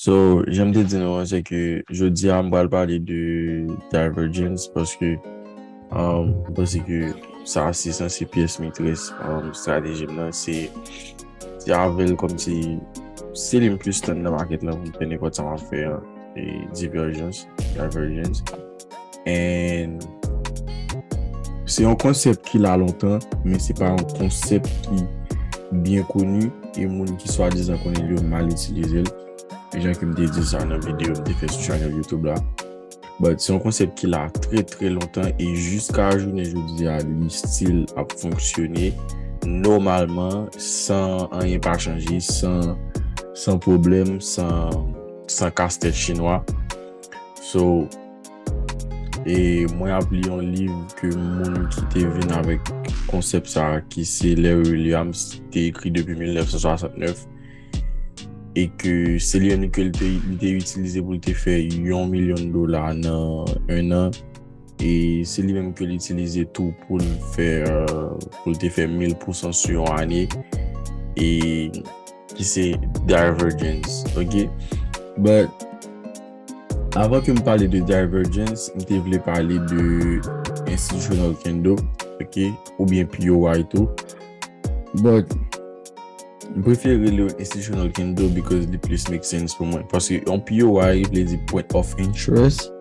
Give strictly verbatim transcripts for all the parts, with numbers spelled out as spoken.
So, jan m te di nou an, se ke jodi a, m pral pale de divergence paske um, m panse ke sa se sanse pyès metrès um, estrateji m nan. Se, se avè l kòmsi se li m plis tann nan makèt lan pou m fè nenpòt sa m ap fè an. E divergence, divergence. And se yon konsèp ki la lontan, men se pa yon konsèp ki byen koni e moun ki swadizan konnen l yo mal itilize l. Jan ke m te di sa nan videyo m te fè sou chanèl YouTube la. But se yon konsèp ki la trè, trè lontan e jiska jounen jodi a, li still ap fonksyone nòmalman, san anyen pa chanje, san, san pwoblèm, san, san kastèt chinwa. So, e mwen ap li yon liv ke moun ki te vin avèk konsèp sa a, ki se Larry Williams, te ekri depi mil nèf san swasannnèf, e ke se li menm ke li te, li te itilize pou l te fè yon milyon dola nan en an, e se li menm ke li itilize tou pou l fè, euh, pou l te fè mil pousan sou yon ane, e ki se divergence, ok? But, avan ke m pale de divergence, m te vle pale de institutional candle, ok? Oubyen P O I tou. But, m prefere rele yo institutional candle because li plis make sense pou mwen. Paske yon P O I vle di point of interest.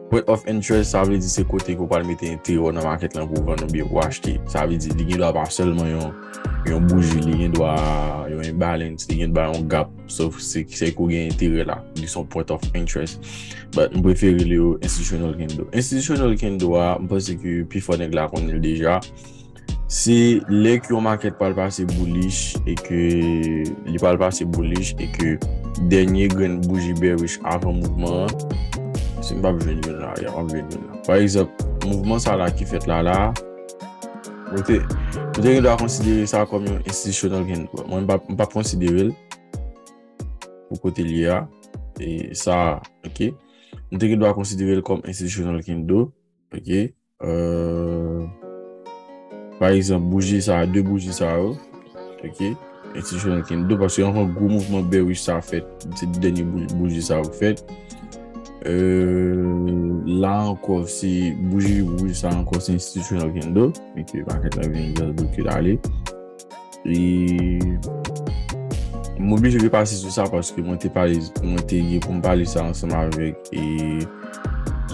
Point of interest, sa vle di se kote ke w pral mete enterè w nan makèt lan pou w vann oubyen pou w achte. Sa vle di li gen dwa pa sèlman yon, yon bouji, li gen dwa yon imbalance, li gen dwa yon gap. Sof se, se ke w gen enterè la. Li se yon point of interest. But m prefere rele yo institutional candle. Institutional candle a, m panse ke pifò nèg la konnen l deja. Se lè ke yon makèt pral pase bullish e ke li pral pase bullish e ke dènye grenn bouji bearish avan mouvman an, si m p ap jwenn youn la, ya, m ap jwenn youn la. Pa egzanp, mouvman sa la ki fèt la, la, mwen te, mwen te gen dwa konsidere sa kòm yon institutional candle. Mwen, m p ap, m p ap konsidere l pou kote l ye a. E sa, ok? Mwen te gen dwa konsidere l kòm institutional candle, ok? Euh, pa egzanp, bouji sa, de bouji sa yo, ok? Institutional candle, paske anvan gwo mouvman bearish sa fèt, se dènye bou-, bouji sa yo fèt. Euh, la ankò, se bouji wouj sa ankò, se institutional candle, men ke makèt la vin just bloke l ale. E m oblije repase sou sa paske mwen te pale, mwen te gen pou m pale sa ansanm avèk, e,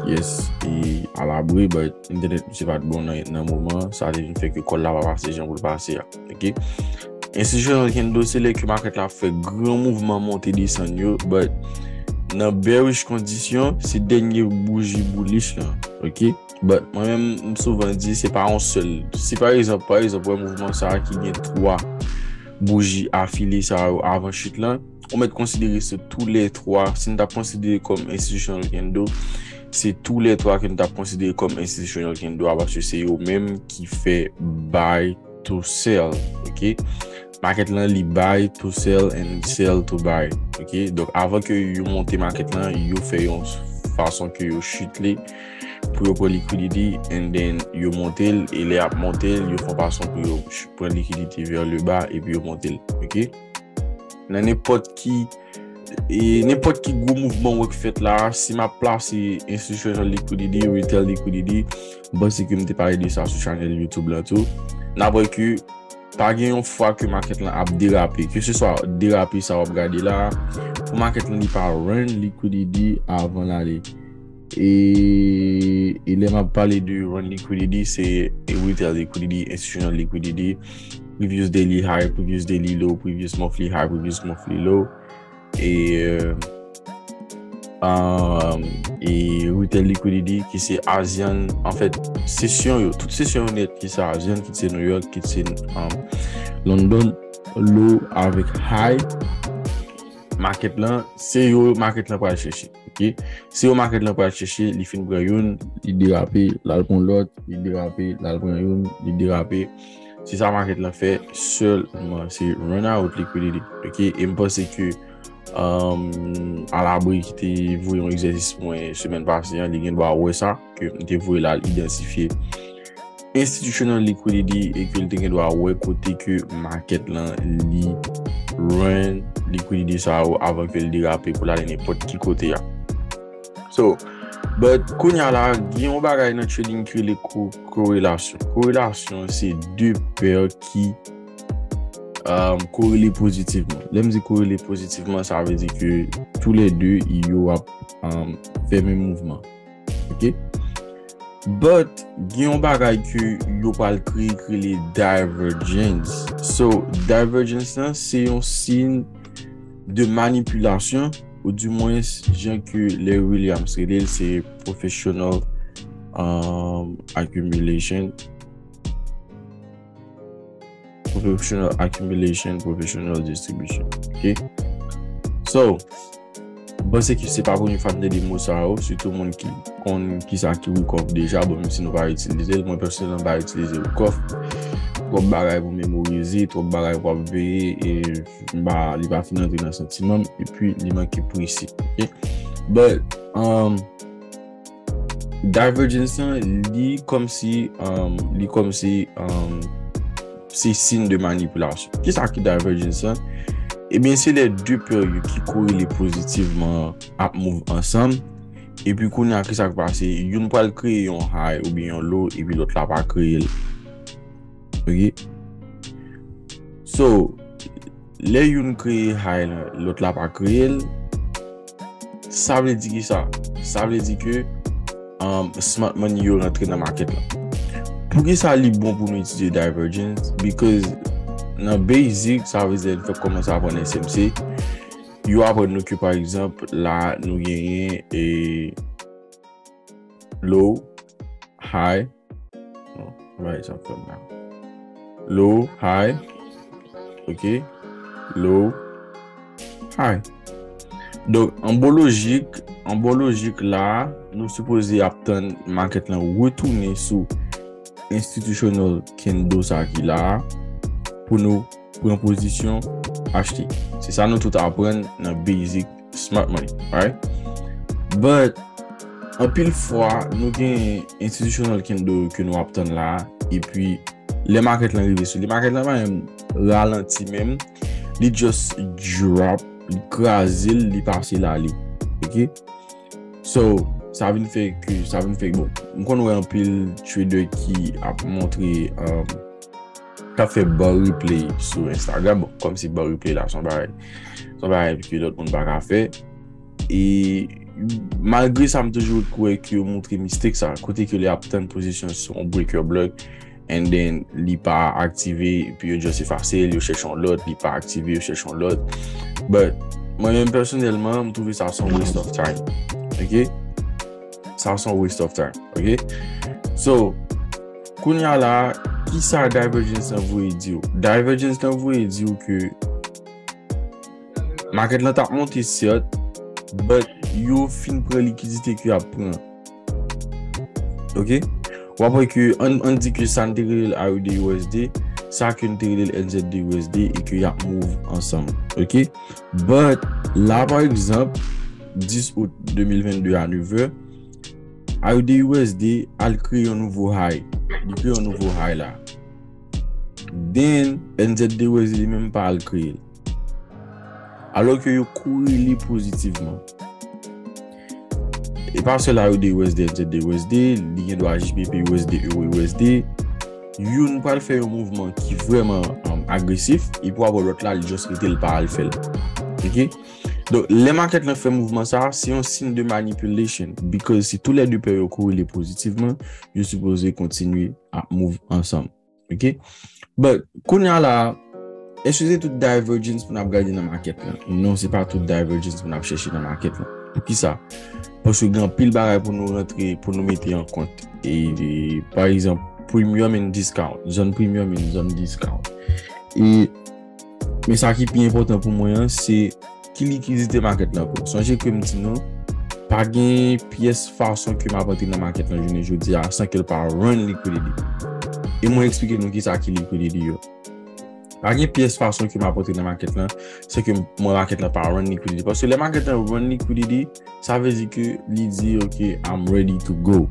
yes, e, Alabre, but entènèt misye pa t bon nan, nan moman an, sa te vin fè ke kòl la pa pase jan pou l pase a, ok? Institutional candle, se lè ke makèt la fè gran mouvman monte desann yo, but nan bearish kondisyon, se dènye bouji bullish lan, ok? But mwen menm, m souvan di, se pa yon sèl. Si pa egzanp, pa egzanp, wè mouvman sa a ki gen twa bouji afile sa yo avan chit lan, ou mèt konsidere se toulètwa, si n t ap konsidere kòm institutional candle, se toulètwa ke n t ap konsidere kòm institutional candle a, paske se yo menm ki fè buy to sell, ok? Makèt lan, li buy to sell and sell to buy, ok? Donk, avan ke yo monte makèt lan, yo fè yon fason ke yo chute li pou yo pran liquidity, and then yo monte l, e lè y ap monte l, yo fè yon fason pou yo ch-, pran liquidity vers le bas, epi yo monte l, ok? Nan nenpòt ki, e nenpòt ki gwo mouvman w wè k fèt la, si m ap plase institutional liquidity, retail liquidity, m panse ke m te pale de sa sou chanèl YouTube lan tou. N ap wè ke pa gen yon fwa ke makèt lan ap derape. Keseswa derape sa w ap gade la, pou makèt lan li pa run liquidity avan l ale. E, e lè m ap pale de run liquidity, se retail liquidity, institutional liquidity, previous daily high, previous daily low, previous monthly high, previous monthly low. E, euh, um, e retail liquidity ki se Asian, anfèt, sesyon yo, tout sesyon yo nèt ki se Asian, ki se New York, ki se, um, London, low avèk high, makèt lan, se yo makèt lan pral chèche, ok? Se yo makèt lan pral chèche, li fin pran youn, li derape, l al pran lòt, li derape, l al pran youn, li derape. Se sa makèt lan fè sèlman, se run out liquidity, ok? E m panse ke, um, Alabre ki te voye yon egzèsis pou mwen semèn pase an, li gen dwa wè sa, ke m te voye l al idantifye institutional liquidity e ke l te gen dwa wè kote ke market lan li run liquidity sa yo avan ke l derape pou l ale nenpòt ki kote a. So, but kounye a la, gen yon bagay nan trading ki rele ko- korelasyon. Korelasyon se de pè ki um, korele pozitivman. Lè m di korele pozitivman, sa vle di ke toulède yo ap um, fè menm mouvman. Ok? But, gen yon bagay ke yo pral kreye ki rele divergence. So, divergence lan, se yon siy de manipilasyon, ou di mwens, jan ke Larry Williams rele l, se professional um, accumulation. Professional accumulation, professional distribution. Ok? So, m panse ke se pa premye fwa n tande mo sa yo, sitou moun ki konn kisa ki week off deja, bon, menm si nou pa itilize l, mwen pèsonèlman m pa itilize week off. Twòp bagay pou memorize, twòp bagay pou ap veye, e m pa, li pa fin antre nan santiman m, epi li manke presi. Ok? But, um, divergence lan, li kòmsi, um, li kòmsi, um, se siy de manipilasyon. Kisa ki divergence lan? Ebyen, se lè de pè yo ki korele pozitivman ap move ansanm. Epi kounye a, kisa k pase? Youn pral kreye yon high oubyen yon low, epi lòt la pa kreye l. Ok? So, lè youn kreye high lan, lòt la pa kreye l, sa vle di ki sa? Sa vle di ke um, smart money yo rantre nan market lan. Poukisa li bon pou nou itilize divergence? Because nan basic, sa vle di lè n fèk kòmanse aprann S M C, yo aprann nou ke, pa egzanp, la nou genyen e low, high, non, bagay sa fè m la. Low, high, ok, low, high. Donk, an bon lojik, an bon lojik la, nou sipoze ap tann market lan retounen sou institutional candle sa ki la a pou nou pran pozisyon achte. Se sa nou tout aprann nan basic smart money, right? But, anpil fwa, nou gen institutional candle ke nou ap tann la, epi lè market lan rive sou li, market lan pa menm ralanti menm, li just drop, li kraze l, li pase l ale. Ok? So, sa vin fè ke, sa vin fè, bon, m konn wè anpil trader ki ap montre, um, k ap fè bar replay sou Instagram, bon, kòmsi bar replay la, se yon bagay, se yon bagay ke lòt moun pa ka fè. E malgre sa, m toujou kwè ke yo montre mistake sa, kote ke lè y ap tann pozisyon sou yon breaker block, and then li pa aktive, epi yo just efase l, yo chèche yon lòt, li pa aktive, yo chèche yon lòt. But, mwen menm pèsonèlman, m twouve sa se yon waste of time. Ok? Sa se yon waste of time. Ok? So, kounye a la, kisa divergence lan voye di w? Divergence lan voye di w ke market lan t ap monte, sèt, but yo fin pran likidite ke y ap pran. Ok? W ap wè ke, ann, ann di ke sa n te rele l A U D U S D, sa ke n te rele l N Z D U S D, e ke y ap move ansanm. Ok? But, la, pa egzanp, dis out de mil vennde a nevè, A U D U S D al kreye yon nouvo high. Li kreye yon nouvo high la. Then, N Z D U S D li menm pa al kreye l. Alò ke yo korele pozitivman. E pa sèl A U D U S D, N Z D U S D, li gen dwa J P P U S D, Euro U S D. Youn pral fè yon mouvman ki vrèman, um, agresif, epi w ap wè lòt la, li just rete, l pa al fè l. Ok? Donk, lè market lan fè mouvman sa, se yon siy de manipulation, because si toulède pè yo korele pozitivman, yo sipoze kontinye ap move ansanm. Ok? But, kounye a la, èske se tout divergence pou n ap gade nan market lan? Non, se pa tout divergence pou n ap chèche nan market lan. Poukisa? Paske gen anpil bagay pou nou rantre, pou nou mete an kont. E, e, pa egzanp, premium and discount, zòn premium and zòn discount. E, men sa ki pi enpòtan pou mwen an, se ki likidite market lan pran. Sonje ke m di nou, pa gen pyès fason ke m ap antre nan market lan jounen jodi a san ke l pa run liquidity. E mwen eksplike nou kisa ki liquidity yo. Pa gen pyès fason ke m ap antre nan market lan san ke m wè market lan pa run liquidity. Paske lè market lan run liquidity, sa vle di ke li di, "Ok, I'm ready to go."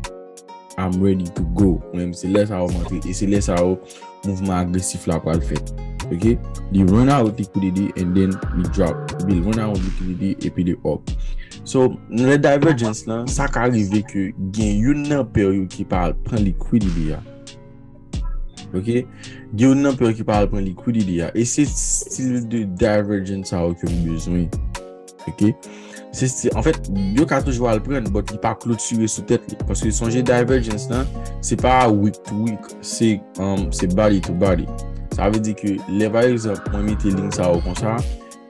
I'm ready to go. Mwen menm se lè sa yo m antre. E se lè sa yo mouvman agresif la pral fèt. Ok? Li run out liquidity and then li drop. Epi li run out liquidity epi li up. So, nan lè divergence lan, sa ka rive ke gen youn nan pè yo ki pa al pran liquidity a. Ok? Gen youn nan pè yo ki pa al pran liquidity a. E se stil de divergence sa yo ke m bezwen. Ok? Se stil, anfèt, yo ka toujou al pran, but li pa klotire sou tèt li. Paske sonje divergence lan, se pa wick to wick, se um, se body to body. Sa vle di ke lè pa egzanp, mwen mete liy sa yo konsa,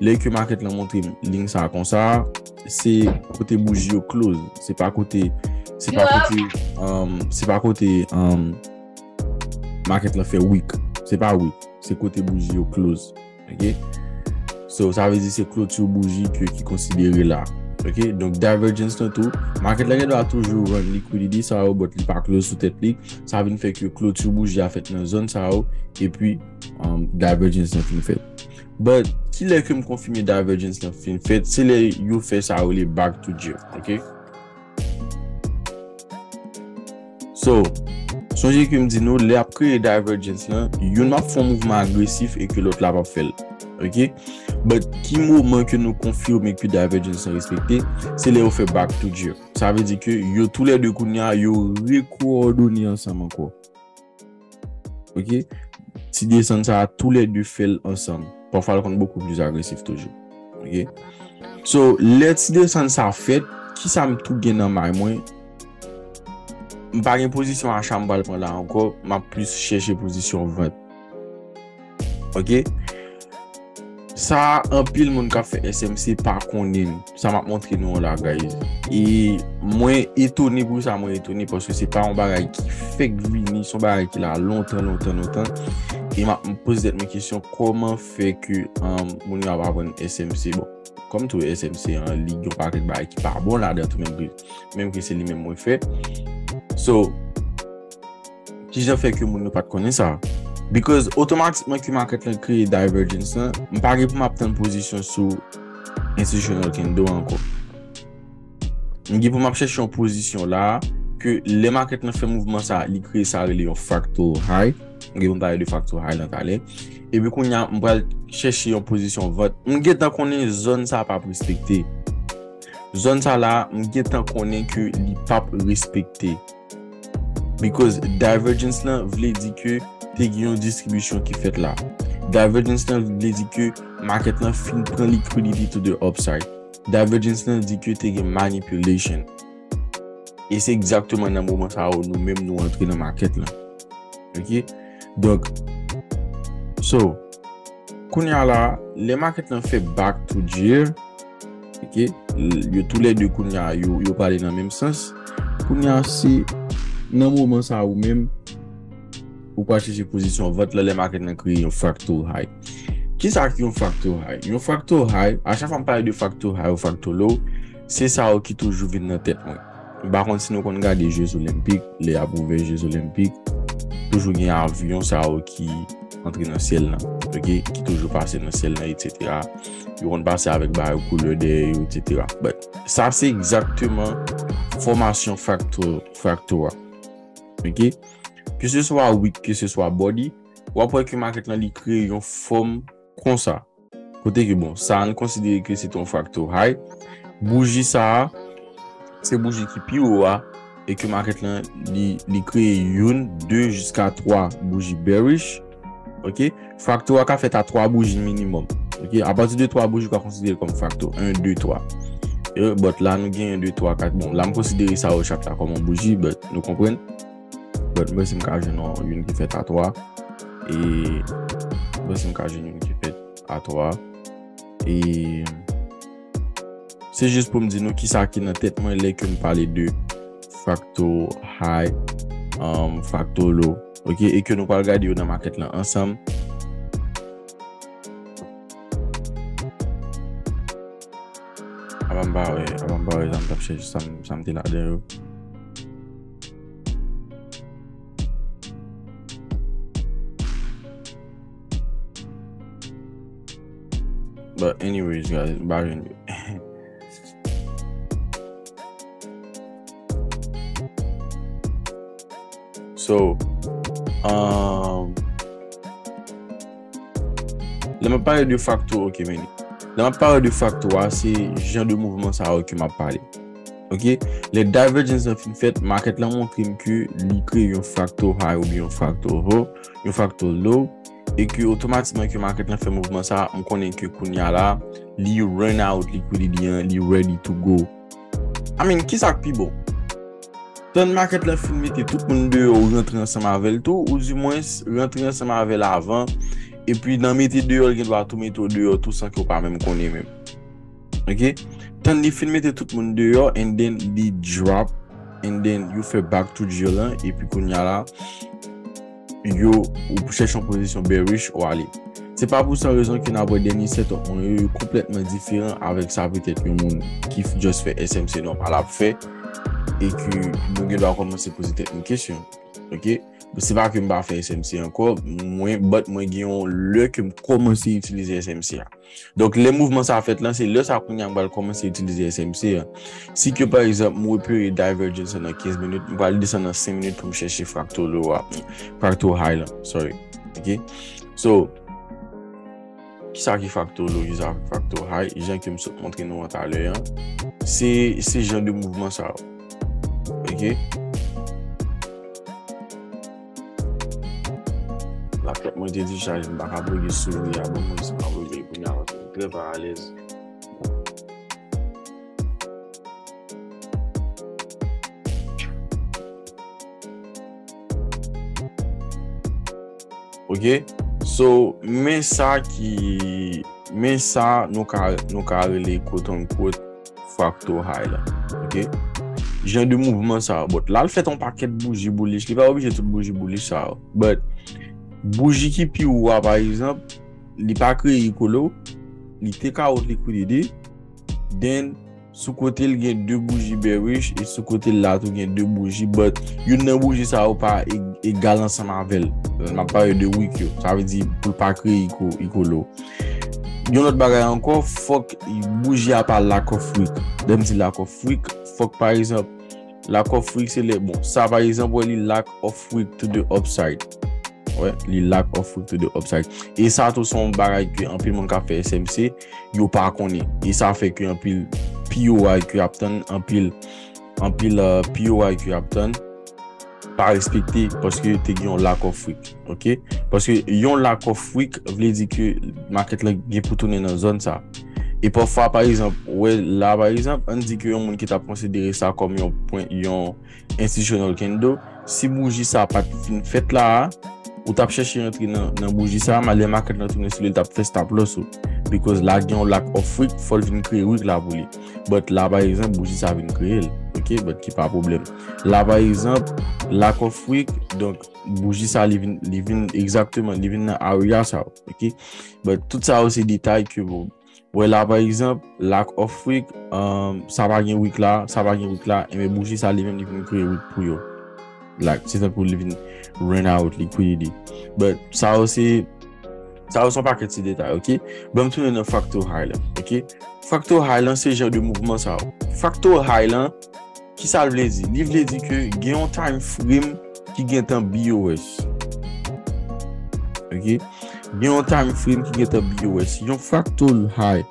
lè ke market lan montre m liy sa konsa, se kote bouji yo close, se pa kote, se pa kote, um, se pa kote um, market lan fè wick. Se pa wick, se kote bouji yo close. Ok? So, sa vle di se kloti bouji ke ki konsidere la. Ok? Donk, divergence lan tou, market lan gen dwa toujou run liquidity sa yo, but li pa close sou tèt li. Sa vin fè ke kloti bouji a fèt nan zòn sa yo, epi um, divergence lan fin fèt. But, kilè ke m konfime divergence lan fin fèt? Se lè yo fè sa yo rele back to J. Ok? So, sonje ke m di nou, lè ap kreye divergence lan, youn m ap fè yon mouvman agresif e ke lòt la p ap fè l. Ok? But ki moman ke nou konfime ke divergence lan respekte? Se lè yo fè back to J. Sa vle di ke yo toulède kounye a, yo rekowòdone ansanm ankò. Ok? Ti desann sa a, toulède fè l ansanm. Pafwa, l konn bokou plis agresif toujou. Ok? So, lè ti desann sa fèt, kisa m tou gen nan may mwen? M pa gen pozisyon acha m pral pran la ankò, m ap plis chèche pozisyon vant. Ok? Sa, anpil moun k ap fè S M C pa konnen. Sa m ap montre nou an la, guys. E mwen etone pou sa, mwen etone paske se pa yon bagay ki fèk vini, se yon bagay ki la lontan, lontan, lontan. E m ap poze tèt mwen kesyon, kòman fè ke um, moun yo ap aprann S M C? Bon, kòm tou S M C an, li gen yon pakèt bagay ki pa bon ladan tou, menm ke, menm ke se li menm mwen fè. So, kijan fè ke moun yo pa t konnen sa? Because otomatikman ke market lan kreye divergence lan, m pa gen pou m ap tann pozisyon sou institutional candle ankò. M gen pou m ap chèche yon pozisyon la ke lè market lan fè mouvman sa, li kreye sa rele yon fractal high. M gen pou m pale de fractal high lan talè. Epi kounye a, m pral chèche yon pozisyon vant. M gentan konnen zòn sa pa ap respekte. Zòn sa la, m gentan konnen ke li p ap respekte. Because divergence lan vle di ke te gen yon distribisyon ki fèt la. Divergence lan vle di ke market lan fin pran liquidity to the upside. Divergence lan di ke te gen manipulation. E se egzakteman nan moman sa yo nou menm nou antre nan market lan. Ok? Donk, so, kounye a la, lè market lan fè back to J, ok, l- yo toulède kounye a, yo, yo pale nan menm sans. Kounye a, se nan moman sa ou menm, ou pral chèche pozisyon vant lan lè market lan kreye yon fractal high. Kisa ki yon fractal high? Yon fractal high, a chak fwa m pale de fractal high ou fractal low, se sa yo ki toujou vin nan tèt mwen. M pa konn si nou konn gade Jeux Olympiques, lè y ap ouvè Jeux Olympiques, toujou gen avyon sa yo ki antre nan syèl lan, ok, ki toujou pase nan syèl lan, etsetera. Yo konn pase avèk bagay koulè dèyè yo, etsetera. But sa se egzakteman fòmasyon fractal, fractal a. Ok? Ke se swa wick, ke se swa body, w ap wè ke market lan li kreye yon fòm konsa. Kote ke, bon, sa a n konsidere ke se te yon fractal high. Bouji sa a, se bouji ki pi wo a, e ke market lan li, li kreye youn, de jiska twa bouji bearish. Ok? Fractal a ka fèt a twa bouji minimòm. Ok? Apati de twa bouji, ou ka konsidere l kòm fractal. En, de, twa. E, but la, nou gen en, de, twa, kat. Bon, la, m konsidere sa yo chak la kòm yon bouji, but nou konprann. But mwen, si m ka jwenn yon, youn ki fèt a twa. E mwen, si m ka jwenn youn ki fèt a twa. E se jis pou m di nou kisa ki nan tèt mwen lè ke m pale de fractal high, um, fractal low. Ok, e ke nou pral gade yo nan market lan ansanm. Apa m pa wè, apa m pa wè sa m t ap chèche, sa m, sa m te ladan yo. But anyways, guys, m pa jwenn yo. So, um, lè m ap pale de fractal, ok, men lè m ap pale de fractal a, se jan de mouvman sa yo ke m ap pale. Ok? Lè divergence lan fin fèt, market lan montre m ke li kreye yon fractal high oubyen yon fractal low, yon fractal low, e ke otomatikman ke market lan fè mouvman sa, m konnen ke kounye a la, li run out liquidity an, li ready to go. I mean, kisa k pi bon? Tann market lan fin mete tout moun deyò, ou rantre ansanm avè l tou, ou dimwens rantre ansanm avè l avan, epi nan mete deyò, l gen dwa tou mete w deyò tou san ke w pa menm konnen menm. Ok? Tann li fin mete tout moun deyò, and then li drop, and then yo fè back to G lan, epi kounye a la, yo, ou chèche yon pozisyon bearish, ou ale. Se pa pou san rezon ke n ap wè dènye setup mwen yo, yo konplètman diferan avèk sa petèt yon moun ki f-, just fè S M C nòmal ap fè, e ke nou gen dwa kòmanse poze tèt nou kesyon. Ok? Se pa ke m pa fè S M C ankò, mwen, but mwen gen yon lè ke m kòmanse itilize S M C a. Donk, lè mouvman sa fèt lan, se lè sa kounye a m pral kòmanse itilize S M C a. Si ke, pa egzanp, m repere divergence nan kenz minit, m pral desann nan senk minit pou m chèche fractal low a, fractal high lan, sorry. Ok? So, kisa ki fractal low, kisa ki fractal high, jan ke m sot montre nou an talè an, se, se jan de mouvman sa yo. Ok? Lakèt mwen te dichaj, m pa ka plege souri a, bon, mwen si m pa plege kounye a, paske m trè pa alèz. Ok? So, men sa ki, men sa nou ka, nou ka rele quote unquote fractal high la. Ok? Jan de mouvman sa, but la l fèt yon pakèt bouji bullish, li pa oblije tout bouji bullish sa. But, bouji ki pi wo a, pa egzanp, li pa kreye equal low, li take out liquidity, then, sou kote l gen de bouji bearish, e sou kote l la tou gen de bouji, but youn nan bouji sa yo pa e-, egal ansanm avè l. M ap pale de wick yo. Sa vle di pou l pa kreye equal, equal low. Yon lòt bagay ankò, fòk bouji a pa lack of wick. Lè m di lack of wick, fòk pa egzanp, lack of wick se lè, bon, sa pa egzanp, wè li lack of wick to the upside. Wè, li lack of wick to the upside. E sa tou se yon bagay ke anpil moun k ap fè S M C, yo pa konnen. E sa fè ke anpil P O I ke y ap tann, anpil, anpil, euh, P O I ke y ap tann, pa respekte paske te gen yon lack of wick. Ok? Paske yon lack of wick vle di ke market lan gen pou tounen nan zòn sa. E pafwa, pa egzanp, wè la, pa egzanp, ann di ke yon moun ki t ap konsidere sa kòm yon pwen, yon institutional candle, si bouji sa pa t fin fèt la a, ou t ap chèche rantre nan, nan bouji sa a, malè market lan tounen sou li, li t ap fè stop loss ou. Because la gen yon lack of wick, fò l vin kreye wick la pou li. But la, pa egzanp, bouji sa vin kreye l. Ok? But ki pa pwoblèm. La, pa egzanp, lack of wick, donk, bouji sa, li vin, li vin egzakteman, li vin nan area sa, ok? But tout sa yo se detay ke, bon, wè la, pa egzanp, lack of wick, um, sa pa gen wick la, sa pa gen wick la, enben bouji sa li menm li vin kreye wick pou yo. Like, se tankou li vin run out liquidity. But sa yo se, sa yo se yon pakèt ti detay, ok? Ban m tounen nan fractal high la, ok? Fractal high la se jan de mouvman sa yo. Fractal high la, kisa l vle di? Li vle di ke gen yon time frame ki gentan B O S. Ok? Gen yon time frame ki gentan B O S. Yon fractal high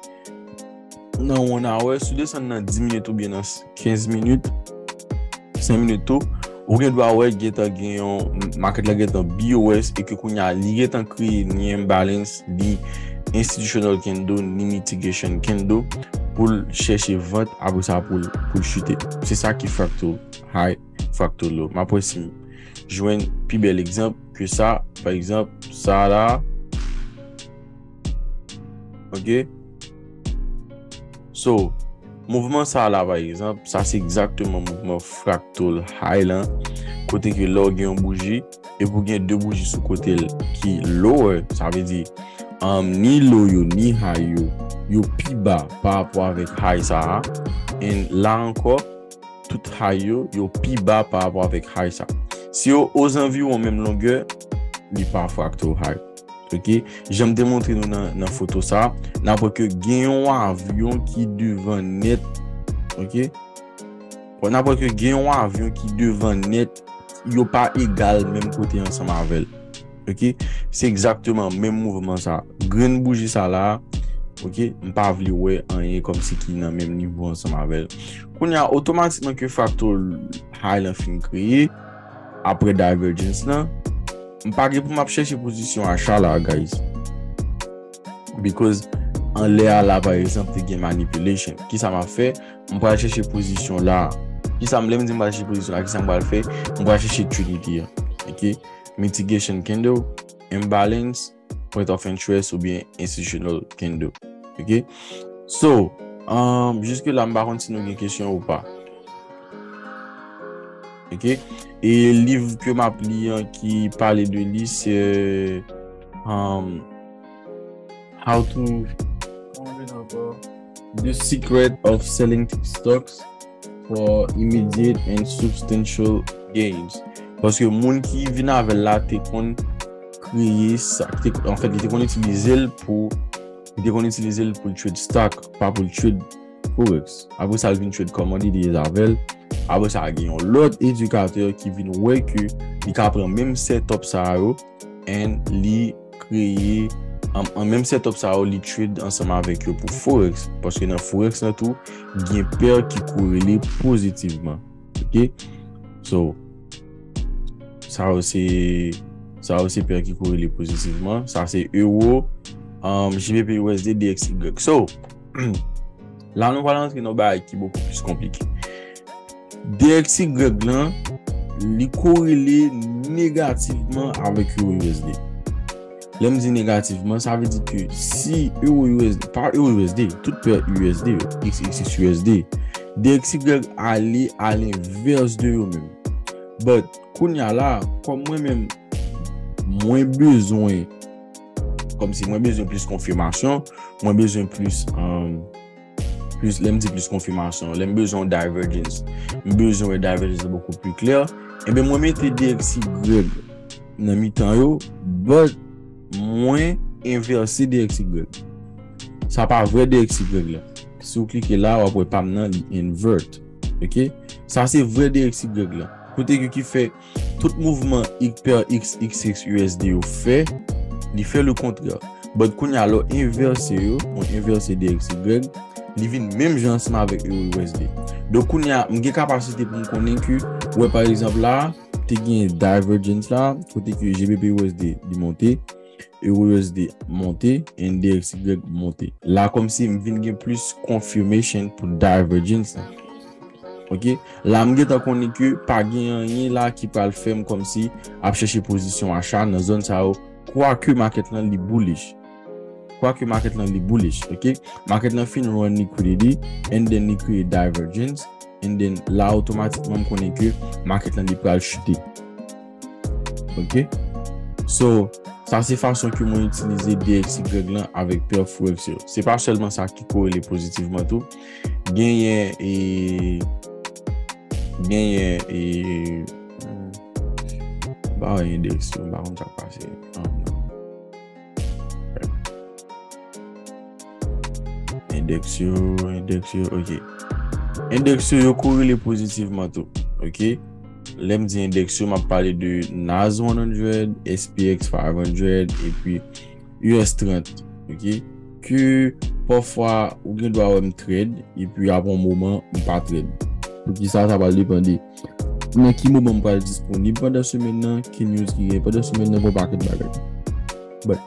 nan one hour, si w desann nan dis minit oubyen nan kenz minit, senk minit tou, ou gen dwa wè gentan gen yon market la gentan B O S e ke kounye a li gentan kreye ni imbalance, ni institutional candle, ni mitigation candle pou l chèche vant, apre sa pou l, pou l chite. Se sa ki fractal high, fractal low. M ap wè si m jwenn pi bèl egzanp ke sa. Pa egzanp, sa la. Ok? So, mouvman sa la, pa egzanp, sa se egzakteman mouvman fractal high lan, kote ke lè w gen yon bouji, epi w gen de bouji sou kote l ki lower, sa vle di, um, ni low yo, ni high yo, yo pi ba pa rapò avèk high sa a. And la ankò, tout high yo, yo pi ba pa rapò avèk high sa. Si yo ozanviwon menm longè, li pa fractal high. Ok? Jan m te montre nou nan, nan foto sa, n ap wè ke gen yon avyon ki devan nèt. Ok? Bon, n ap wè ke gen yon avyon ki devan nèt yo pa egal menm kote ansanm avè l. Ok? Se egzakteman menm mouvman sa. Grenn bouji sa la, ok? M pa vle wè anyen kòmsi ki nan menm nivo ansanm avè l. Kounye a, otomatikman ke fractal high lan fin kreye, apre divergence lan, m pa gen pou m ap chèche pozisyon acha la, guys. Because anlè a la, pa egzanp, te gen manipulation. Kisa m ap fè? M pral chèche pozisyon la. Kisa m, lè m di m pral chèche pozisyon la, kisa m pral fè? M pral chèche trinity a. Ok? Mitigation candle, imbalance, point of interest oubyen institutional candle. Ok? So, um, jiske la, m pa konn si nou gen kesyon ou pa. Ok? E liv ke m ap li an ki pale de li, se um, How to, kòman yo rele ankò? The Secret of Selling Stocks for Immediate and Substantial Gains. Paske moun ki vin avè l la te konn kreye sa, te, anfèt, li te konn itilize l pou, li te konn itilize l pou l trade stock, pa pou l trade forex. Apre sa, l vin trade commodities avè l. Apre sa, gen yon lòt edikatè ki vin wè ke li ka pran menm setup sa yo, and li kreye an, an menm setup sa yo, li trade ansanm avèk yo pou forex, paske nan forex lan tou, gen pè ki korele pozitivman. Ok? So, sa yo se, sa yo se pè ki korele pozitivman. Sa se euro, um, G B P U S D, D X Y. So, la nou pral antre nan bagay ki bokou plis konplike. D X Y lan, li korele negativman avèk euro U S D. Lè m di negativman, sa vle di ke si euro U S D, pa euro U S D, tout pè U S D yo, X X X U S D, D X Y ale a lenvès de yo menm. But, kounye a la, kòm mwen menm, mwen bezwen, kòmsi mwen bezwen plis konfimasyon, mwen bezwen plis, um, plis, lè m di plis konfimasyon, lè m bezwen yon divergence, m bezwen wè divergence lan bokou pli klè, ebyen mwen mete D X Y nan mitan yo, but mwen envèse D X Y. Sa pa vrè D X Y lan. Si w klike la, w ap wè pa m nan, li invert. Ok? Sa se vrè D X Y lan. Kote ke ki fè tout mouvman ik-, pè X X X U S D yo fè, li fè le kontrè. But kounye a, lè w envèse yo, mwen envèse D X Y, li vin menm jan ansanm avèk euro U S D. Donk kounye a, m gen kapasite pou m konnen ke, wè pa egzanp la, te gen divergence la, kote ke G B P U S D li monte, euro U S D monte, and D X Y monte. La kòmsi m vin gen plis confirmation pou divergence la. Ok? La m gentan konnen ke pa gen anyen la ki pral fè m kòmsi ap chèche pozisyon acha nan zòn sa yo, kwake market lan li bullish. Kwake market lan li bullish, ok? Market lan fin run liquidity, and then li kreye divergence, and then la otomatikman m konnen ke market lan li pral chute. Ok? So, sa se fason ke mwen itilize D X Y lan avèk pè forex yo. Se pa sèlman sa ki korele pozitivman tou. Genyen e, genyen e, hmm, ba wè endèks yo, m pa konn sa k pase. Ah, non. Endèks yo, endèks yo, ok. Endèks yo, yo korele pozitivman tou, ok? Lè m di endèks yo, m ap pale de Nas one hundred, S P X five hundred, epi U S trant, ok? Ke pafwa ou gen dwa wè m trade, epi apre yon moman, m pa trade. Poukisa? Sa pral depann de nan ki moman m pral disponib pandan semèn nan, ki news ki gen pandan semèn nan, pou pakèt bagay. But,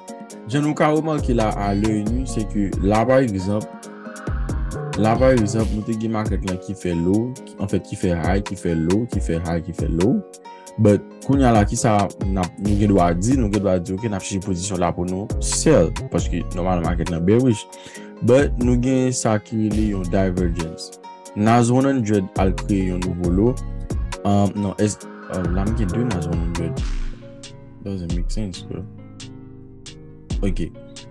jan nou ka remake la a l'œil nu, se ke la pa egzanp, la pa egzanp, nou te gen market lan ki fè low, ki, anfèt, ki fè high, ki fè low, ki fè high, ki fè low. But, kounye a la, kisa n ap, nou gen dwa di? Nou gen dwa di, ok, n ap chèche pozisyon la pou nou sell, paske nòmalman market lan bearish. But, nou gen sa ki rele yon divergence. Nas one hundred al kreye yon nouvo low. Um, non, es, uh, la m gen de Nas one hundred. Doesn't make sense, bro. Ok.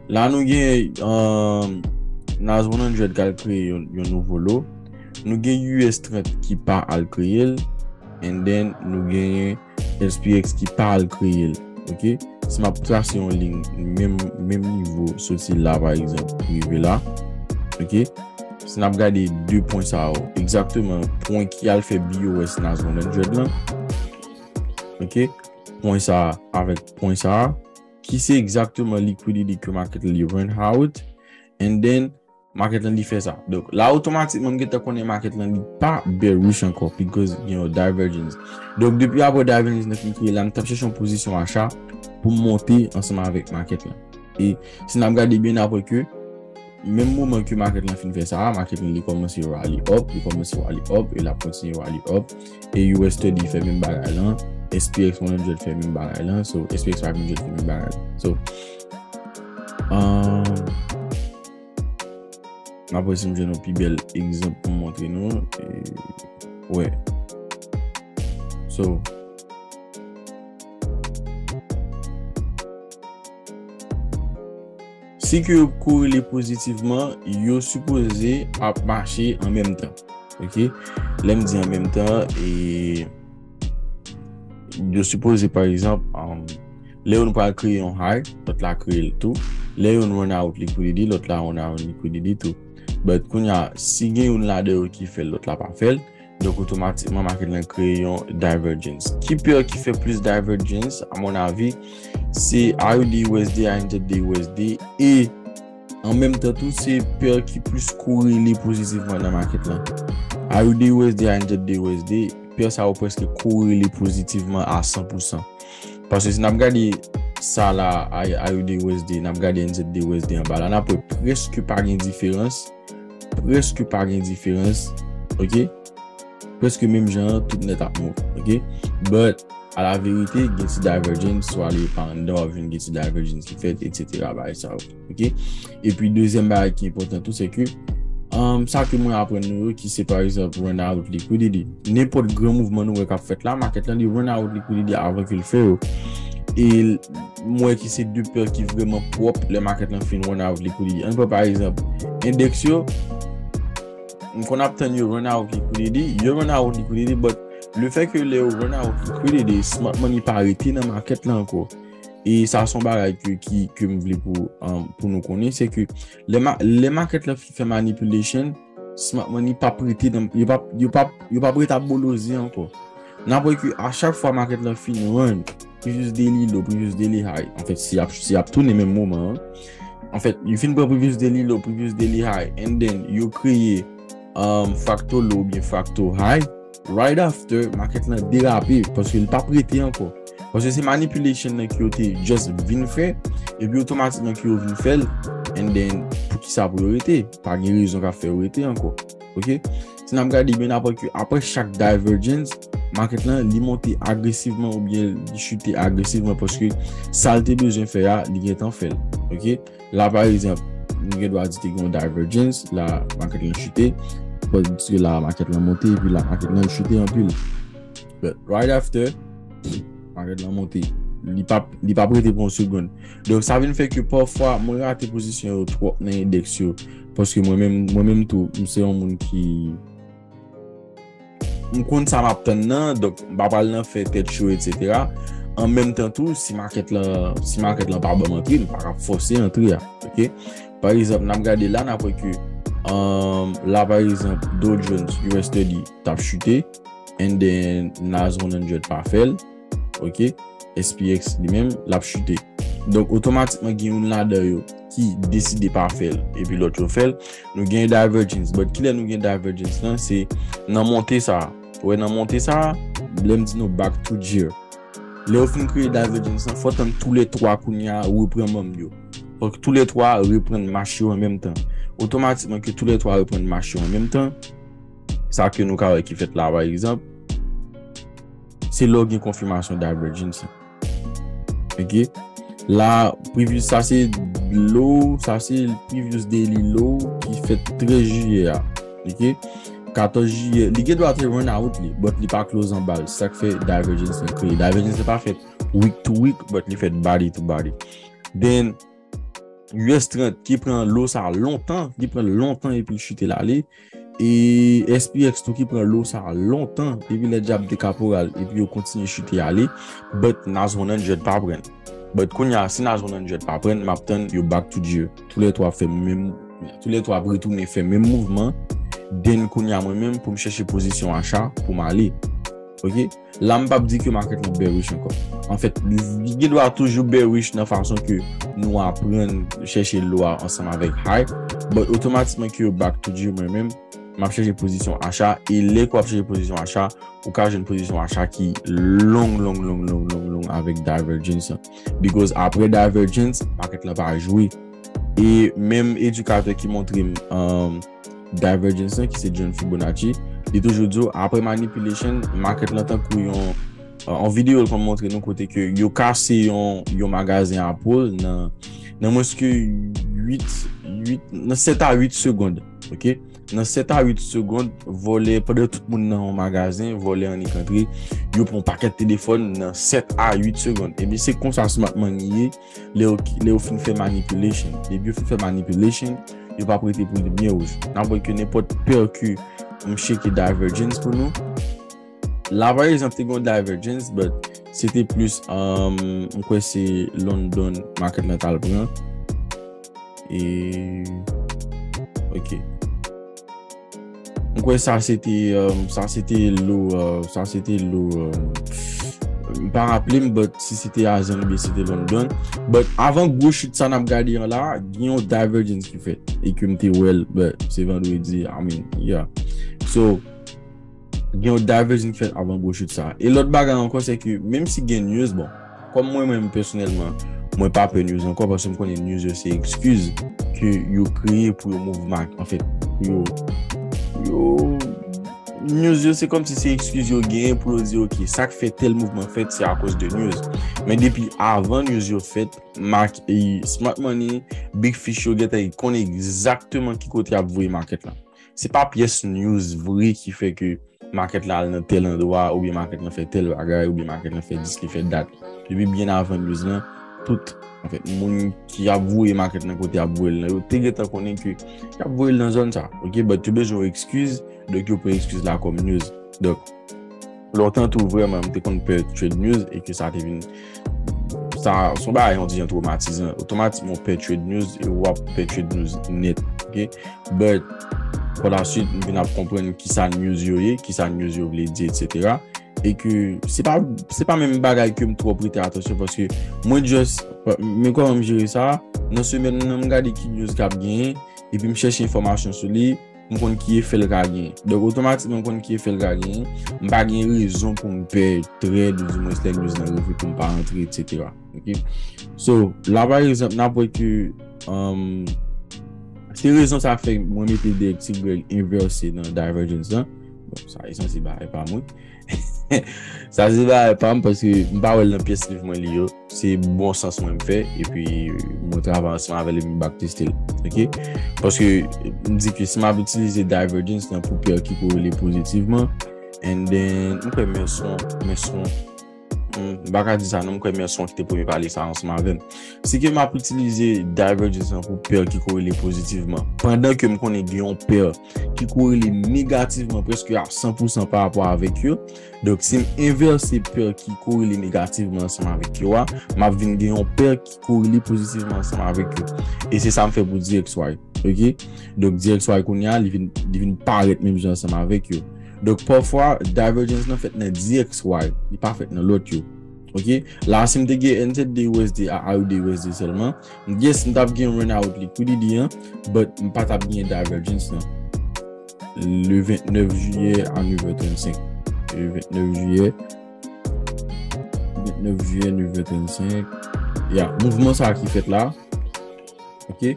La nou gen, um, Nas one hundred k al kreye yon, yon nouvo low. Nou gen U S trant ki pa al kreye l. And then nou genyen S P X ki pa al kreye l. Ok? Si m ap trase yon liy menm, menm nivo, soti la, pa egzanp, rive la. Ok? Si n ap gade de pwen sa yo, egzakteman pwen ki al fè B O S Nas one hundred lan, Ok? Pwen sa a avèk pwen sa a, ki se egzakteman liquidity ke market lan li run out, and then market lan li fè sa. Donk, la otomatikman, m gentan konnen market lan li pa bearish ankò, because gen yon divergence. Donk, depi apre divergence nan fin kreye la, m t ap chèche yon pozisyon acha pou m monte ansanm avèk market lan. E si n ap gade byen apre ke, menm moman ke market lan fin fè sa a, market lan li kòmanse rally up, li kòmanse rally up, e l ap kontinye rally up. E U S thirty fè menm bagay lan, S P X one hundred fè menm bagay lan, so S P X five hundred fè menm bagay lan. So, um, m ap wè si m jwenn yon pi bèl egzanp pou m montre nou. E, wè. So, si ke yo korele pozitivman, yo sipoze ap mache an menm tan. Ok? Lè m di an menm tan, e yo sipoze, pa egzanp, um, lè youn pral kreye yon high, lòt la kreye l tou. Lè youn run out liquidity, lòt la run out liquidity tou. But kounye a, si gen youn ladan yo ki fè l, lòt la pa fè l, donk otomatikman market lan kreye yon divergence. Ki pè ki fè plis divergence, a mon avi, se A U D U S D, A N Z D U S D, e an menm tan tou, se pè ki plis korele pozitivman nan market lan. A U D U S D, A N Z D U S D, pè sa yo prèske korele pozitivman a san pou san. Paske si n ap gade sa la, A U D U S D, n ap gade N Z D U S D anba la, n ap wè prèske pa gen diferans. Prèske pa gen diferans. Ok? Prèske menm jan an, tout nèt ap move. Ok? But, a la verite, gen ti divergence, swa li pa anndan, w ap jwenn gen ti divergence ki fèt, et cetera, bagay sa yo. Ok? Epi, dezyèm bagay ki enpòtan tou, se ke, um, sa ke mwen aprann nou yo, ki se, pa egzanp, run out liquidity. Nenpòt gran mouvman nou wè k ap fèt la, market lan, li run out liquidity avan ke l fè yo. E l-, m wè ki se de pè ki vrèman pwòp lè market lan fin run out liquidity. Ann pran, pa egzanp, endèks yo, m konn ap tann yo run out liquidity, yo run out liquidity, but le fait que lè yo run out liquidity, smart money pa rete nan market lan ankò. E sa se yon bagay ke, ki, ke m vle pou, um, pou nou konnen, se ke lè ma-, lè market lan fin fè manipulation, smart money p ap rete nan, yo p ap, yo p ap, yo p ap rete ap boloze ankò. N ap wè ke a chak fwa market lan fin run previous daily low, previous daily high, anfèt, si y ap, si y ap tounen menm moman an, anfèt, yo fin pran previous daily low, previous daily high, and then yo kreye, um, fractal low oubyen fractal high, right after, market lan derape, paske li p ap rete ankò. Paske se manipulation nan ke yo te just vin fè, epi otomatikman ke yo vin fè l, and then, poukisa pou yo rete? Pa gen rezon k ap fè yo rete ankò. Ok? Si n ap gade byen, n ap wè ke apre chak divergence, market lan, li monte agresivman oubyen li chite agresivman, paske sa l te bezwen fè a, li gentan fè l. Ok? La, pa egzanp, nou gen dwa di te gen yon divergence, la, market lan chute, paske la, market lan monte, epi la, market lan chute anpil. But right after, market lan monte. Li p ap, li p ap rete pou yon segonn. Donk, sa vin fè ke pafwa, mwen rate pozisyon yo twòp nan endèks yo. Paske mwen menm, mwen menm tou, m se yon moun ki, m konn sa m ap tann nan, donk m pa pral nan fè tèt cho, et cetera. An menm tan tou, si market lan, si market lan pa ban m antre, m pa ka fòse antre a, ok? Pa egzanp, n ap gade la, n ap wè ke, um, la, pa egzanp, Dow Jones, U S thirty, t ap chute, and then Nas one hundred pa fè l, ok? S P X li menm, l ap chute. Donk, otomatikman, gen youn ladan yo ki deside pa fè l, epi lòt yo fè l. Nou gen divergence. But kilè nou gen divergence lan? Se nan monte sa a. Ou wè, nan monte sa a, lè m di nou back to gear. Lè yo fin kreye divergence lan, fò tann toulètwa kounye a repran manm yo. Fòk toulètwa reprann mach yo an menm tan. Otomatikman ke toulètwa reprann mach yo an menm tan, sa ke nou ka wè ki fèt la, pa egzanp, se lè w gen konfimasyon divergence lan. Ok? La, previous, sa se low, sa se previous daily low ki fèt trèz jiyè a. Ok? Katòz jiyè, li gen dwa te run out li, but li pa close anba l. Sa k fè divergence lan kreye. Divergence lan pa fèt week to week, but li fèt body to body. Then, U S trant ki pran low sa lontan, li pran lontan epi l chute l ale. E S P X tou ki pran low sa lontan, depi lè dyab te kaporal, epi yo kontinye chute ale. But Nas one hundred pa pran. But kounye a, si Nas one hundred pa pran, m ap tann yo back to gear. Toulètwa ap fè menm, toulètwa ap retounen fè menm mouvman. Then kounye a mwen menm pou m chèche pozisyon acha pou m ale. Ok? La, m p ap di ke market lan bearish ankò. Anfèt, li, li gen dwa toujou bearish nan fason ke nou aprann chèche low a ansanm avèk high, but otomatikman ke yo back to zero, mwen menm, m ap chèche pozisyon acha, e lè ke w ap chèche pozisyon acha, ou ka jwenn pozisyon acha ki long, long, long, long, long, long avèk divergence lan. Because apre divergence, market lan pa jwe. E menm edikatè ki montre m, um, divergence lan, ki se John Fibonacci, li toujou di w, apre manipulation, market lan tankou yon, uh, yon videyo l konn montre nou kote ke yo kase yon, yon magazen Apple nan, nan mwens ke uit, uit, nan sèt a uit segonn. Ok? Nan sèt a uit segonn, vòlè, pandan tout moun nan yon magazen, vòlè annik antre, yo pran yon pakèt telefòn nan sèt a uit segonn. Ebyen, se konsa smart money ye, lè yo, lè yo fin fè manipulation. Depi yo fin fè manipulation, yo p ap rete pou limyè wouj. N ap wè ke nenpòt pè ke m cheke divergence pou nou, la, pa egzanp, te gen yon divergence, but se te plis, um, m kwè se London market lan t al pran. E, ok. M kwè sa se te, um, sa se te low, uh, sa se te low, um, m pa raple m, but si se te Asian oubyen se te London. But avan gwo chit sa n ap gade an la, gen yon divergence ki fèt. E ke m te wè l, but se vandredi, I mean, yeah. So, gen yon divergence ki fèt avan gwo chit sa. E lòt bagay ankò, se ke menm si gen news, bon, kòm mwen menm pèsonèlman, mwen pa pè news ankò, paske m konnen news yo se excuse ke yo kreye pou yo move market, anfèt, pou yo, yo, news yo se kòmsi se excuse yo genyen pou yo di, ok, sa k fè tèl mouvman fèt, se akoz de news. Men depi avan news yo fèt, mark-, e, smart money, big fish yo gentan konn egzakteman ki kote y ap voye market lan. Se pa pyès news vre ki fè ke market la al nan tèl andwa, oubyen market lan fè tèl bagay, oubyen market lan fè dis, li fè dat. Depi byen avan news lan, tout, anfèt, moun ki ap voye market nan kote y ap voye l nan, yo te gentan konnen ke y ap voye l nan zòn sa. Ok, but yo bezwen yon excuse, donk yo pran excuse la kòm news. Donk, lontan tou, vrèman, m te konn pè trade news e ke sa te vin, sa, se yon bagay yon ti jan twomatizan. Otomatikman, w pè trade news e w ap pè trade news nèt, ok? But, pa la swit, m vin ap konprann kisa news yo ye, kisa news yo vle di, et cetera. E ke se pa, se pa menm bagay ke m twò prete atansyon, paske mwen just, men kòman m jere sa, nan semèn nan, m gade ki news k ap genyen, epi m chèche enfòmasyon sou li, m konn ki efè l ka genyen. Donk, otomatikman, m konn ki efè l ka genyen. M pa gen rezon pou m pè trade, ou dimwens lè news lan rive pou m pa antre, et cetera. Ok? So, la, pa egzanp, n ap wè ke, um, se rezon sa k fè mwen mete direktif Greg envèse nan divergence lan. Bon, sa e sanse bagay pa mwen. Sa se bagay pa m, paske m pa wè l nan pyès liv mwen li yo. Se bon sans mwen m fè, epi mwen travay ansanm avè l, epi m back teste l. Ok? Paske m di ke si m ap itilize divergence lan pou pè ki korele pozitivman, and then, m kwè Merson, Merson, hmm, m pa ka di sa non, m kwè Merson ki te premye pale sa ansanm avè m. Si ke m ap itilize divergence lan pou pè ki korele pozitivman, pandan ke m konnen gen yon pè ki korele negativman prèske a san pou san pa rapò avèk yo, donk, si m envèse pè ki korele negativman ansanm avèk yo a, m ap vin gen yon pè ki korele pozitivman ansanm avèk yo. E se sa m fè pou D X Y. Ok? Donk, D X Y kounye a, li vin, li vin parèt menm jan ansanm avèk yo. Donk, pafwa, divergence lan fèt nan D X Y, li pa fèt nan lòt yo. Ok? La, si m te gen N Z D U S D a A U D U S D sèlman, yes, m t ap gen run out liquidity an, but m pa t ap gen divergence lan. Le vennèf jiyè a nèf è trannsenk. Le vennèf jiyè. Vennèf jiyè, nèf è trannsenk. Ya, mouvman sa ki fèt la. Ok?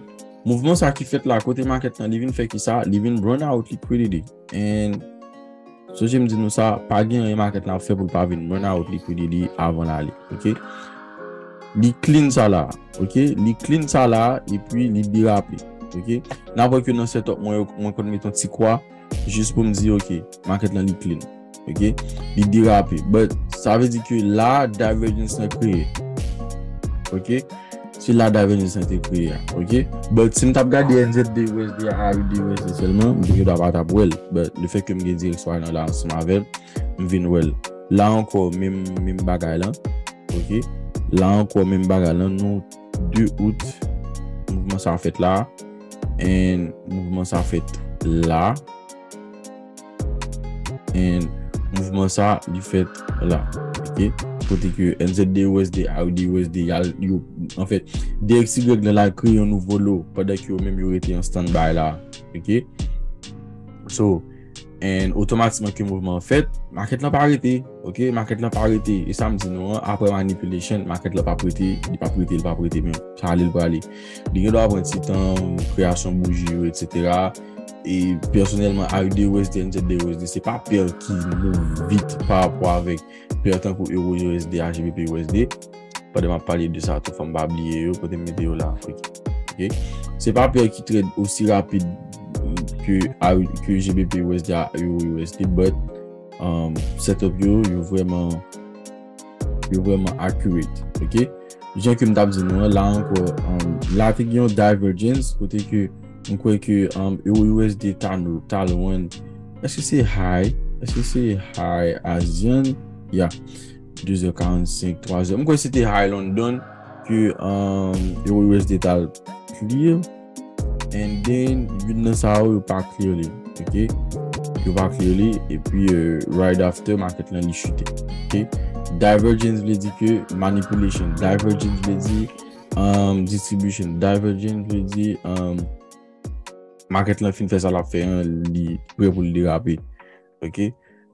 Mouvman sa ki fèt la, kote market lan, li vin fè ki sa? Li vin run out liquidity. And, sonje m di nou sa, pa gen anyen market lan ap fè pou l pa vin run out liquidity avan l ale. Ok? Li clean sa la. Ok? Li clean sa la, epi li derape. Ok? N ap wè ke nan setup mwen, mwen konn mete yon ti kwa, jis pou m di, ok, market lan li clean. Ok? Li derape. But, sa vle di ke la, divergence lan kreye. Ok? Se la divergence lan te kreye a. Ok? But, si m t ap gade N Z D U S D a, A U D U S D sèlman, m te gen dwa pa t ap wè l. But, le fè ke m gen D X Y lan la ansanm avè l, m vin wè l. La ankò, menm, menm bagay lan. Ok? La ankò, menm bagay lan. Nou, de out, mouvman sa fèt la. And mouvman sa fèt la. And mouvman sa, li fèt la. Ok? Kote ke N Z D U S D, A U D U S D, y al, yo, anfèt, D X Y nan la kreye yon nouvo lo, pandan ke yo menm yo rete an standby la. Ok? So, and otomatikman ke mouvman an fèt, market lan pa rete. Ok? Market lan pa rete. E sa m di nou an, apre manipulation, market lan p ap rete, li p ap rete, li p ap rete menm. Sa ale l prale. Li gen dwa pran ti tan, kreyasyon bouji yo, et cetera. E pèsonèlman, A U D U S D, N Z D U S D, se pa pè ki move vit pa rapò avèk pè tankou Euro U S D a, G B P U S D. Pandan m ap pale de sa tou, fò m pa bliye yo, kote m mete yo la. Ok. Ok? Se pa pè ki trade osi rapid ke, a, ke G B P U S D a, Euro U S D, but um, setup yo, yo vrèman, yo vrèman accurate. Ok? Jan ke m t ap di nou an, la ankò, um, la te gen yon divergence, kote ke m kwè ke um, Euro U S D ta, ta lwen. Èske se high? Èske se high Asian? Yeah. De zè karannsenk, twa zè. M kwè se te high London ke um, Euro U S D ta clear. And then, youn nan sa yo, yo pa clear li. Ok? Yo pa clear li. Epi, euh, right after, market lan li chute. Ok? Divergence vle di ke manipulation. Divergence vle di um, distribution. Divergence vle di um, market lan fin fè sa l ap fè an, li prè pou l derape. Ok?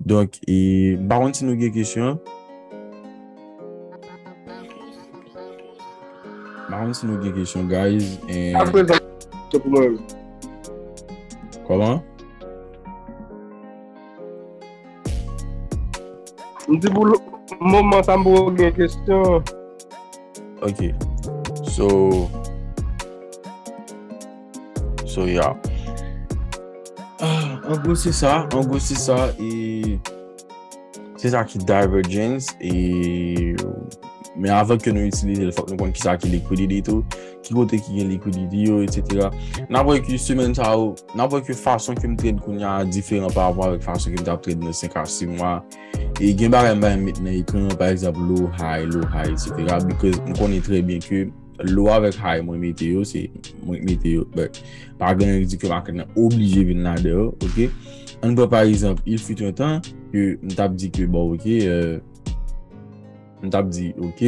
Donk, e, m pa konn si nou gen kesyon. M pa konn si nou gen kesyon, guys. And... Aprezan, se pou mwen. Kòman? M di pou moman sa m poko gen kesyon. Ok. So, so yeah. Ah, an gwo se sa, an gwo se sa, e se sa ki divergence, e men avan ke nou itilize l, fòk nou konn kisa ki liquidity tou, ki kote ki gen liquidity yo, et cetera. N ap wè ke semèn sa yo, n ap wè ke fason ke m trade kounye a diferan pa rapò avèk fason ke m t ap trade nan senk a sis mwa. E gen bagay m pa renmen met nan ekran, pa egzanp, low high, low high, et cetera. Because m konnen trè byen ke low avèk high mwen mete yo, se mwen k mete yo. But pa gen anyen ki di ke market lan oblije vin ladan yo, ok? Ann pran pa egzanp, il fut un temps ke m t ap di ke, bon, ok, euh, m t ap di, ok,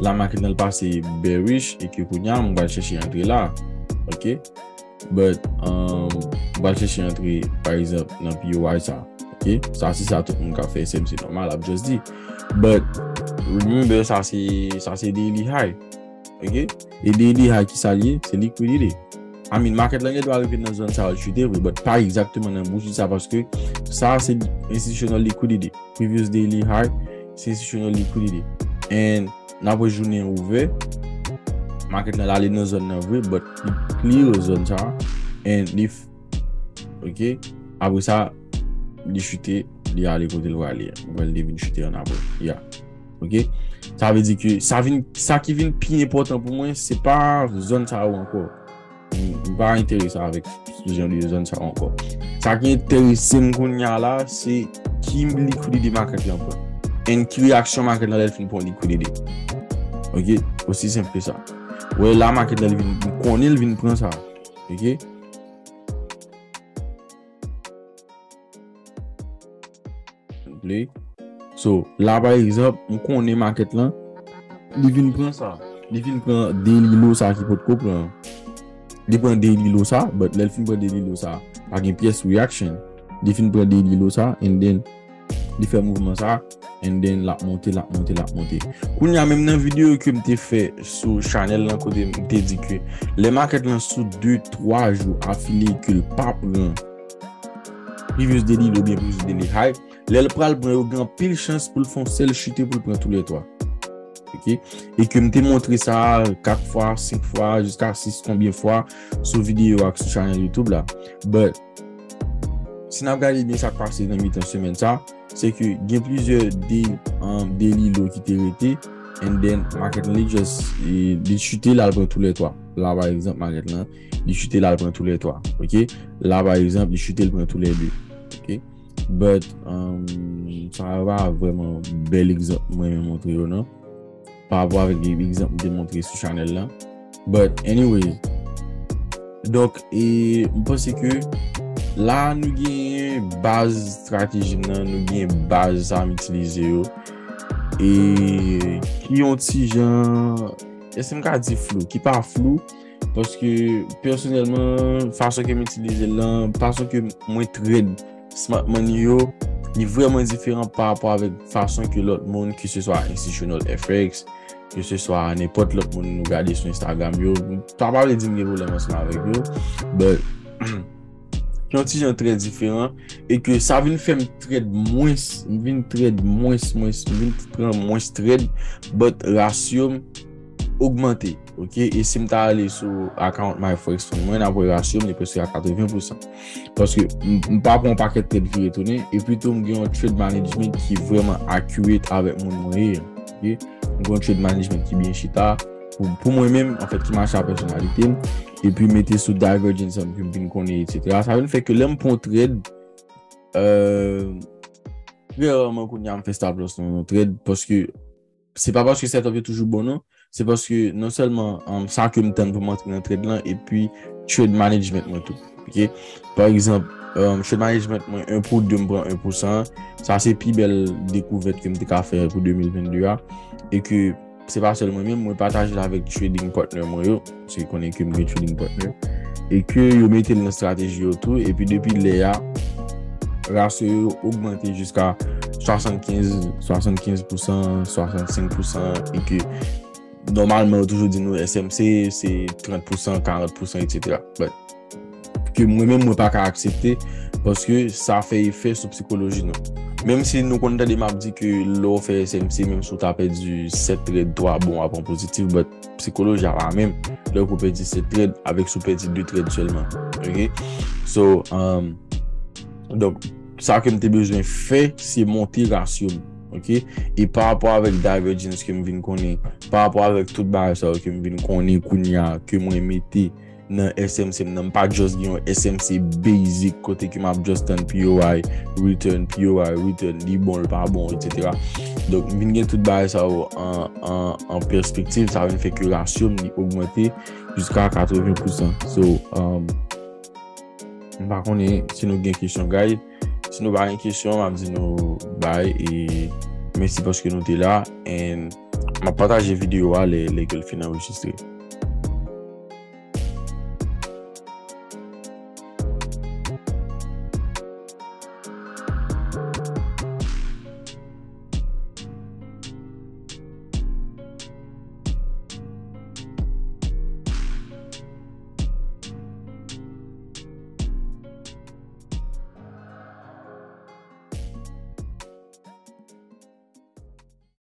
la market lan l pase bearish e ke kounye a m pral chèche antre la, ok? But, um, m pral chèche antre, pa egzanp, nan P O I sa, ok? Sa se sa tout moun k ap fè S M C nòmal ap just di. But, remember, sa se, sa se daily high, ok? E daily high ki sa l ye? Se liquidity. I mean, market lan gen dwa rive nan zòn sa yo chute vre, but pa egzakteman nan bouji sa, paske sa se institutional liquidity. Previous daily high, se institutional liquidity. And n ap wè jounen ouvè, market lan l ale nan zòn nan vre, but li clear zòn sa, and li f-, ok, apre sa, li chute, li ale kote l prale. Bon, li vin chute an apre. Yeah. Ok? Sa vle di ke sa vin, sa ki vin pi enpòtan pou mwen, se pa zòn sa yo ankò. M, m pa enterese avèk jan de zòn sa yo ankò. Sa ki enterese m kounye a la, se ki liquidity market lan pran. And ki reyaksyon market lan lè l fin pran liquidity. Ok? Osi senp ke sa. Wè la market lan li vin, m konnen l vin pran sa. Ok? Play. So, la pa egzanp, m konnen market lan, li vin pran sa. Li vin pran daily low sa ki potko pran. Li pran daily low sa, but lè l fin pran daily low sa, pa gen pyès reaction. Li fin pran daily low sa, and then li fè mouvman sa, and then l ap monte, l ap monte, l ap monte. Kounye a menm nan videyo ke m te fè sou chanèl lan kote m te di ke lè market lan sou de, twa jou afile ke l pa pran previous daily low oubyen previous daily high, lè l pral pran yo gen anpil chans pou l fè yon sèl chute pou l pran tou lè twa. Ok? E ke m te montre sa kat fwa, senk fwa, jiska sis konbyen fwa sou videyo ak sou chanèl YouTube la. But, si n ap gade byen sa k pase nan mitan semèn sa, se ke gen plizyè de, um, daily low ki te rete, and then market lan li just, e, li chute, l al pran tou lè twa. La, pa egzanp, market lan, li chute, l al pran tou lè twa. Ok? La, pa egzanp, li chute, l pran tou lè de. Ok? But, um, sa pa vrèman bèl egzanp mwen menm montre yo, non. Pa rapò avèk egzanp m te montre sou chanèl lan. But, anyways, donk, e, m panse ke la, nou gen baz estrateji m nan, nou gen baz sa m itilize yo. E ki yon ti jan, èske m ka di flou? Ki pa flou, paske pèsonèlman, fason ke m itilize l lan, fason ke mwen trade smart money yo, li vrèman diferan pa rapò avèk fason ke lòt moun, ke se swa institutional F X, ke se swa nenpòt lòt moun nou gade sou Instagram yo. Sa pa vle di m gen pwoblèm ansanm avèk yo, but yon ti jan trè diferan, e ke sa vin fè m trade mwens, m vin trade mwens, mwens, m vin pran mwens trade, but rasyo m ogmante, ok? E si m ta ale sou account MyForex Fund mwen, n ap wè rasyo m li prèske a katreven pousan. Paske m, m pa pran yon pakèt trade vire tounen, epi tou m gen yon trade management ki vrèman accurate avèk moun mwen ye, ok? M gen yon trade management ki byen chita, pou, pou mwen menm, anfèt, ki mache a pèsonalite m, epi mete sou divergence an, pou m vin konnen, et cetera. Sa vin fè ke lè m pran yon trade, euh, trè raman kounye a m fè stop loss nan yon trade, paske se pa paske setup yo toujou bon, non. Se paske non sèlman, um, sa ke m tann pou m antre nan trade lan, epi trade management mwen tou. Ok? Pa egzanp, um, trade management mwen, en pou de, m pran en pou san. Sa se pi bèl dekouvèt ke m te ka fè pou de mil vennde a. E ke se pa sèl mwen menm, mwen pataje l avèk trading partner mwen yo. Paske konnen ke m gen trading partner. E ke yo mete l nan estrateji yo tou. Epi depi lè a, rasyo yo ogmante jiska swasannkenz, swasannkenz pousan, swasannsenk pousan, e ke nòmalman yo toujou di nou S M C se trant pousan, karant pousan, et cetera. But, ke mwen menm mwen pa ka aksepte, paske sa fè efè sou psikoloji nou. Menm si nou konn tande m ap di ke lè w fè S M C, menm si w ta pèdi sèt trade, twa bon, w ap pran pozitif, but psikoloji a pa menm. Lè w pèdi sèt trade, avèk si w pèdi de trade sèlman. Ok? So, um, donk, sa ke m te bezwen fè, se monte rasyo m. Ok? E pa rapò avèk divergence ke m vin konnen, pa rapò avèk tout bagay sa yo ke m vin konnen kounye a, ke mwen mete nan S M C m nan, m pa just gen yon S M C basic kote ke m ap just tann P O I, return, P O I, return, li bon, l pa bon, et cetera. Donk, m vin gen tout bagay sa yo an, an, an pèspektiv, sa vin fè ke rasyo m li ogmante jiska katreven pousan. So, um, m pa konnen si nou gen kesyon, guys. Si nou pa gen kesyon, m ap di nou bye e mèsi paske nou te la. And m ap pataje videyo a lè, lè ke l fin anrejistre.